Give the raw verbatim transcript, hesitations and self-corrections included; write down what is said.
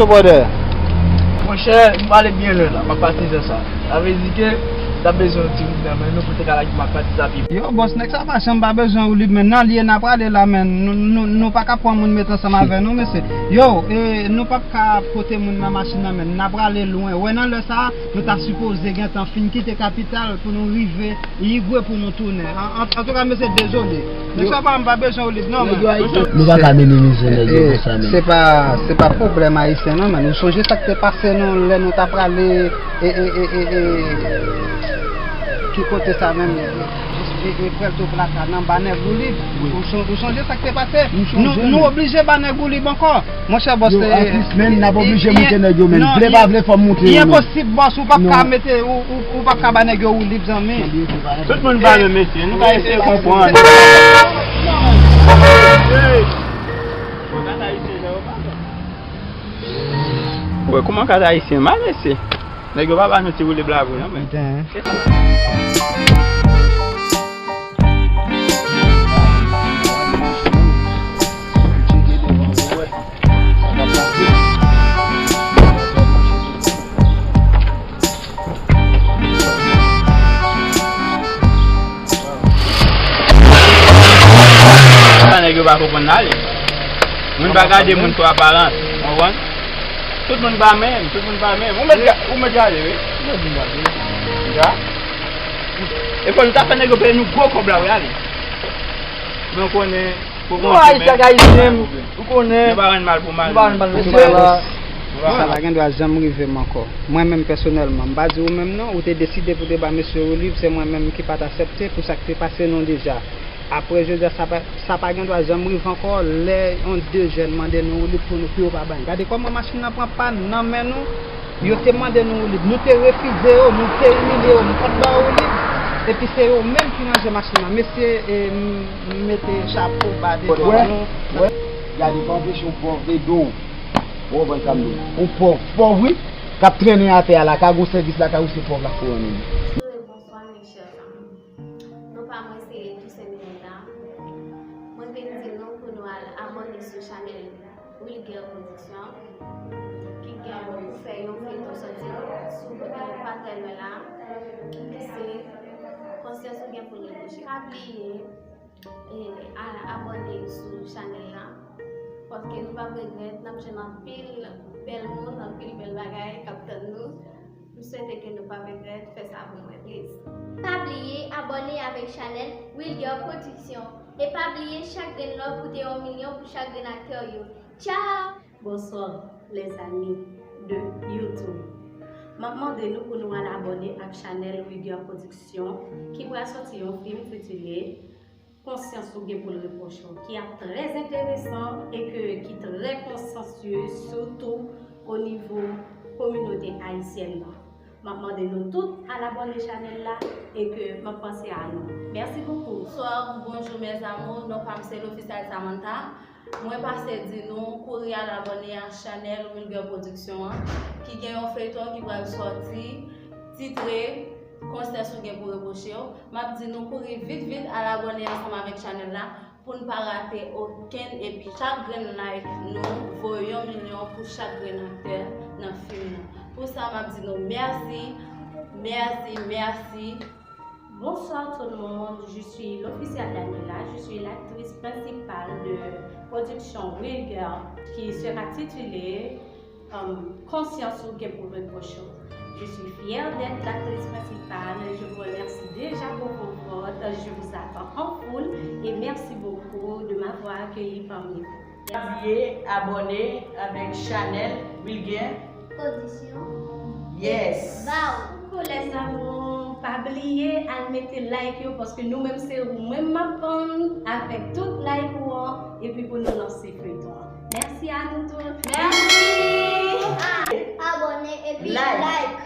Brother. Monchè, m prale byen lwen la, m ap pati jan sa. Sa vle di ke n ap bezwen yon ti woulib nan men nou pou te ka lage m ap pati sa pi. Yo, bòs, nèg sa pa janm pa bezwen woulib, men nan lye n a prale la, men nou, nou, nou pa ka pran moun met ansanm avè nou, mesye. Yo, e, nou p ap ka pote moun nan machin nan, men n a prale lwen. Wè nan lè sa, nou ta sipoze gentan fin kite kapital pou nou rive Igwe pou nou tounen. An, an, antouka, mesye, dezole. Nèg sa pa, m pa bezwen woulib non, men. Nou pa ka minimize nèg yo konsa, men. Se pa, se pa pwoblèm ayisyen non, men. Ou sonje sa k te pase nou lè nou t ap prale, e, e, e, e, e, ki kote sa menm? E, e, Puerto Plata, nan ba nèg woulib. Ou son-, ou sonje sa k te pase? Nou, nou oblije ba nèg woulib ankò. Monchè, bòs, yo, e, atis, men, n ap oblije moute nèg yo, men. Vle pa vle, fò m moute yo, men. Enposib, bòs, ou p ap ka mete, ou, ou, ou p ap ka ba nèg yo woulib, zanmi. Tout moun pa menm, mesye. Nou ka eseye konprann. Wè, kòman kat ayisyen mal, mesye? Nèg yo pa ba nou ti woulib la vre, non, men. Sa nèg yo pa konprann ale. Moun pa gade moun sou aparans, ou konprann? Tout moun pa menm, tout moun pa menm. Ou mèt ga-, ou mèt gade, wi. Tout moun pa menm. Ya. E fò nou ta fè nèg yo peye nou gwo kòb la, wi, ale. Men w konnen, pou Bondye, men, ou konnen. Nou pa rann mal pou mal. Nou pa rann mal pou mal. Sa pa gen dwa janm rive m ankò. Mwen menm pèsonèlman, m pa di ou menm non, ou te deside pou te ba mesye woulib, se mwen menm ki pa t aksepte pou sa k te pase nou deja. Apre jodi a, sa pa, sa pa gen dwa janm rive ankò, lè yon de jèn mande nou woulib pou nou, pou yo pa ba n. Gade kòman machin nan pran pàn nan men nou. Yo te mande nou woulib, nou te refize yo, nou te imilye yo, nou pa t ba yo woulib. Epi se yo menm ki ranje machin nan. Mesye, e, m, m mete chapo ba devan nou. Wè, wè, gade, pa anpeche yon pòv ede w. Ou konprann sa m di w? Yon pòv, pòv wi, k ap trennen atè a la, ka gon sèvis lakay ou, se pòv la k pou rann ou li. Bonjou e bonswa, mes chers amours. Non pa mwen se Toussaint Miranda. Mwen vin di nou pou nou al abòne sou chanèl Wilguer Production, ki gen pou fè yon feyton sòti sou, eh, pa trè lwen la, ki se Konsyans ou gen pou l reproche. Pa bliye, eh, a-, abòne sou chanèl la, paske nou p ap regrèt, n ap jwenn anpil bèl moun, anpil bèl bagay k ap tann nou. M swete ke nou pa regrèt, fè sa pou mwen, please. Pa bliye abòne avèk chanèl Wilguer Production. E pa bliye chak grenn love koute yon milyon pou chak grenn aktè yo. Tchao! Bonsoir, les amis de YouTube. M ap mande nou pou nou al abòne ak chanèl Wilguer Production, ki pral sòti yon fim titile Konsyans ou gen pou l repwoche w, ki ap trè enteresan e ke, ki trè konsyansye, sitou o nivo kominote ayisyèn nan. M ap mande nou tout al abòne chanèl la e ke m ap panse a nou. Mèsi bokou. Bonswa, bonjou, mes amours. Non pa m se Lofisial Samantha. Mwen pase di nou kouri al abòne a chanèl Wilguer Production an, ki gen yon feyton ki pral sòti, titre Konsyans ou gen pou repwoche w. M ap di nou kouri vit vit al abòne ansanm avèk chanèl la pou n pa rate okenn, epi chak grenn like nou voye yon milyon pou chak grenn aktè nan fim nan. Pou sa, m ap di nou mèsi, mèsi, mèsi. Bonsoir tout le monde, je suis l'official Daniela, je suis l'actrice principale de production Wilguer qui sera titulée, euh, Konsyans ou gen pou repwoche w. Je suis fière d'être l'actrice principale, je vous remercie déjà pour vos votes, je vous attends en foule et merci beaucoup de m'avoir accueilli parmi vous. Pa bliye abòne avèk chanèl Wilguer Production. Yes. Bye. Coucou les amours, pa bliye al mete like yo, paske nou menm se ou menm m ap tann avèk tout like ou an, epi pou nou lanse feyton an. Mèsi a nou tout. Mèsi. Abòne epi like.